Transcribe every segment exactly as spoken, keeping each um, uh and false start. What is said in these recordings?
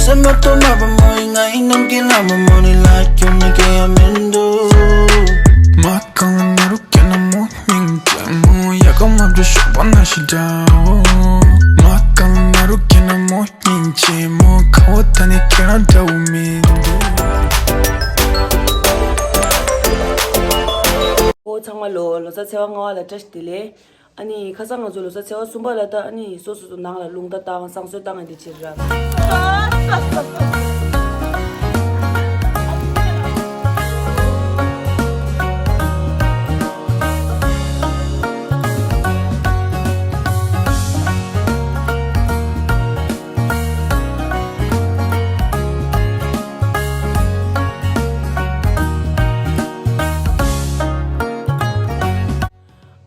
ལ་མ་གཏོགས་མ་པ་མོ་ཡིན། ང་ཡི་ནམ་མཁའི་ལ་མ་མོ་ནི་ལ་ཁྱོད་ནི་སྐྱེ་ཡ་མི་འདུག་མ་གང་ན་རུ་སྐྱེ་ན་མོ་སྙིང་རྗེ་མོ་ཡ་ག་མ་འདྲ་ཤོག་པ་ན་ཤི་འདྲ་འོ། མ་གང་ན་རུ་སྐྱེ་ན་མོ་སྙིང་རྗེ་མོ་ཁ་བ་ད་ནི་ཁྱེད་རང་འདྲ་བོ་མི་འདུག་ཨོ་ཚང་མ་ལོ་ལོ་གསར་ཚེས་པ་ལྔ་པ་ལ་བཀྲ་ཤིས་བདེ་ལེགས། ཨ་ནི་ཁ་སང་ང་ཚོ་ལོ་གསར་ཚེས་པ་གསུམ་པ་ལ་ད་ཨ་ནི་སོ་སོ་སོ་ནང་ལ་རླུང་རྟ་བཏང་བསང་གསོལ་བཏང་ཡ་དེ་བྱེད་ར།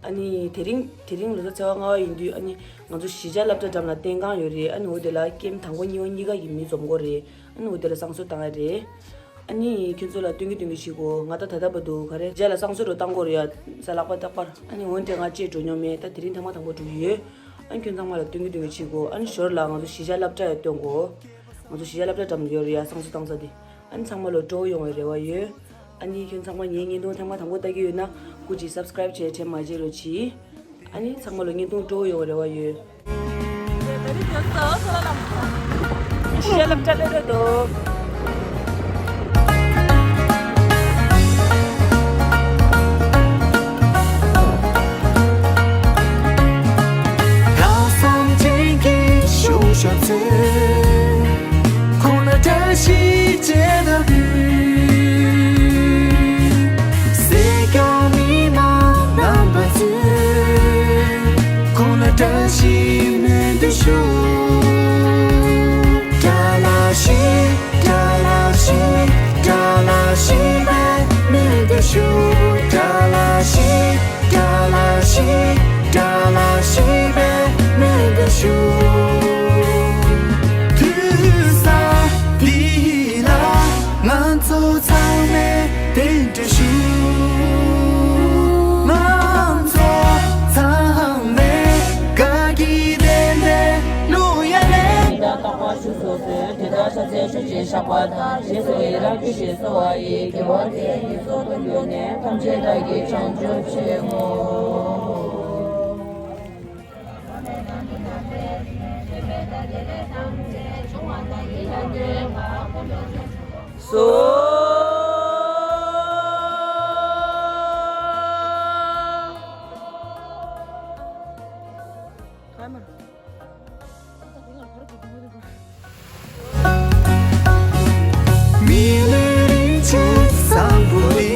ཨ་ནི་དེ་རིང་དེ་རིང་ལོ་གསར་ཚེས་པ་ལྔ་པ་ཡིན་དུས་ཨ་ནི་ང་ཚོ་གཞིས་ཆགས་སློབ་གྲྭ་འགྲམ་ལ་རྟེན་ཁང་ཡོད་རེད། ཨ་ནི་འོ་དེ་ལ་ཀེམ་དང་པོ་གཉིས་པ་གཉིས་ཀ་གི་མི་འཛོམས་དགོས་རེད། ཨ་ནི་འོ་དེ་ལ་བསང་གསོལ་བཏང་ཡ་རེད། ཨ་ནི་ཁྱོད་ཚོ་ལ་སྟོན་གི་སྟོན་གི་བྱེད་དགོས། ང་ད་ད་ལྟ་བར་དུ་ག་རེ་རྗེས་ལ་བསང་གསོལ་རུ་བཏང་དགོས་རེད་ཡ། ས་ལག་པ་རྟག་པར། ཨ་ནི་འོན་ཏེ་ང་ཅིག་འགྲོ་མྱོང་མེད། ད་དེ་རིང་ཐེངས་མ་དང་པོ་འགྲོ་གི་ཡོད། ཨ་ནི་ཁྱོད་ཚང་མ་ལ་སྟོན་གི་སྟོན་གི་བྱེད་དགོས། ཨ་ནི་ཞོར་ལ་ང་ཚོ་གཞིས་ཆགས་སློབ་གྲྭ་ཡ་སྟོན་དགོས། ང་ཚོ་གཞིས་ཆགས་སློབ་གྲྭ་འགྲམ་ཡོད་རེད་ཡ་བསང་གསོལ་བཏང་ས་དེ། ཨ་ནི་ཚང་མ་ལོ་སྤྲོ་བོ་ཡོང་བའི་རེ་བ་ཡོད། ཨ་ནི་ཁྱོད་ཚང་མ་ངའི་བརྙན་ཐུང་ཐེངས་མ་དང་པོ་ལྟ་གི་ཡོད་ན་སྐུ་མཁྱེན་སབ་སི་ཀ་རེབ་བྱས་དྲན་མ་བརྗེད་རོགས་གྱིས། ཨ་ནི་ཚང་མ་ལོ་བརྙན་ཐུང་སྤྲོ་བོ་ཡོང་བའི་རེ་བ་ཡོད། ཤེས་ལབ་ཏྲ་ཏྲ་ཏྲ་ཏོ། ལྷག་བསམ་ཅན་གྱི་གཞུང་ཞབས་ཚོས། ཁོང་ལ་བཀྲ་ཤིས་བཅས་ལྟ་བུའི། སྲིད་སྐྱོང་མི་མང་རྣམ་པ་ཚོས། ཁོང་ལ་བཀྲ་ཤིས་སྨོན་འདུན་ཞུ། བཀྲ་ལ་ཤིས། བཀྲ་ལ་ཤིས། བཀྲ་ལ་ཤིས་པའི་སྨོན་འདུན་ཞུ། བཀྲ་ལ་ཤིས། བཀྲ་ལ་ཤིས། བཀྲ་ལ་ཤིས་པའི་སྨོན་འདུན་ཞུ། དུས་བཟང་འདི་ལ་ང་ཚོ་ཚང་མས་གདན་འདྲེན་ཞུ། ང་ཚོ་ཚང་མས་དགའ་སྐྱིད་ལྡན་པའི་གླུ་ཡ་ལེན། དེ་དག་རྟག་པར་བཞུགས་སོ་སོའི་དེ་དག་ཕྱག་འཚལ་མཆོད་ཅིང་བཤགས་པ་དང་། རྗེས་སུ་ཡི་རང་བསྐྱེད་ཅིང་གསོལ་བ་ཡི། དགེ་བ་དེ་ཡིས་སྲོག་ཏུ་གྱུར་ནས་ཐམས་ཅད་བདག་གིས་བྱང་ཆུབ་ཕྱིར་བསྔོ། སོ། མི་ལུས་རིན་ཆེན་བཟང་པོ་འདི།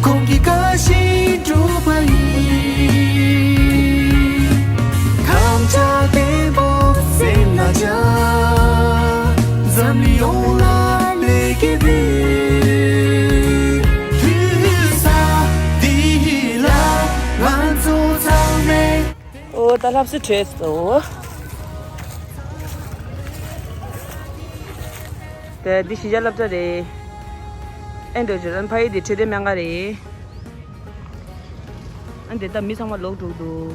ཁོང་གི་བཀའ་བཞིན་སྒྲུབ་པ་ཡིས། དམ་བཅའ་བརྟན་པོ་སེམས་ལ་འཇགས། འཛམ་གླིང་ཡོངས་ལ་ལེགས་སྐྱེས་འབུལ། དུས་བཟང་འདི་ལ་ང་ཚོ་ཚང་མས། ཨོ་ད་ལྷ་ས་བྲོས་སོ། དེ་འདི་གཞིས་ཆགས་སློབ་གྲྭ་རེད། ཨེ་འགྲོ་ཆོད་ཨན་ཕ་ཡི་དེ་འཕྲོད་བསྟེན་སྨན་ཁང་རེད། ཨན་དེ་ད་མི་ཚང་མ་ལོག་འགྲོ་འདུག་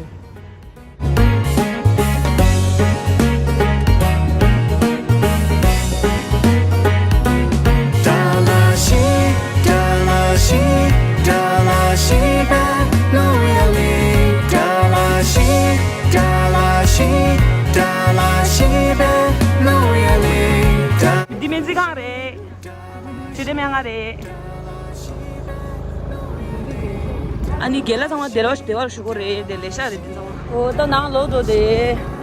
འདི་སྨན་རྩིས་ཁང་རེད། འཕྲོད་བསྟེན་སྨན་ཁང་རེད། ཨ་ནི་རྒན་ལགས་ཚང་མ་བདེ་བ་བདེ་བར་བཞུགས་དགོས་རེད། དེ་ལས་ཤག་རེད་དེ་ཚང་མ། ཨོ་ད་ནང་ལོག་འགྲོ་དེ།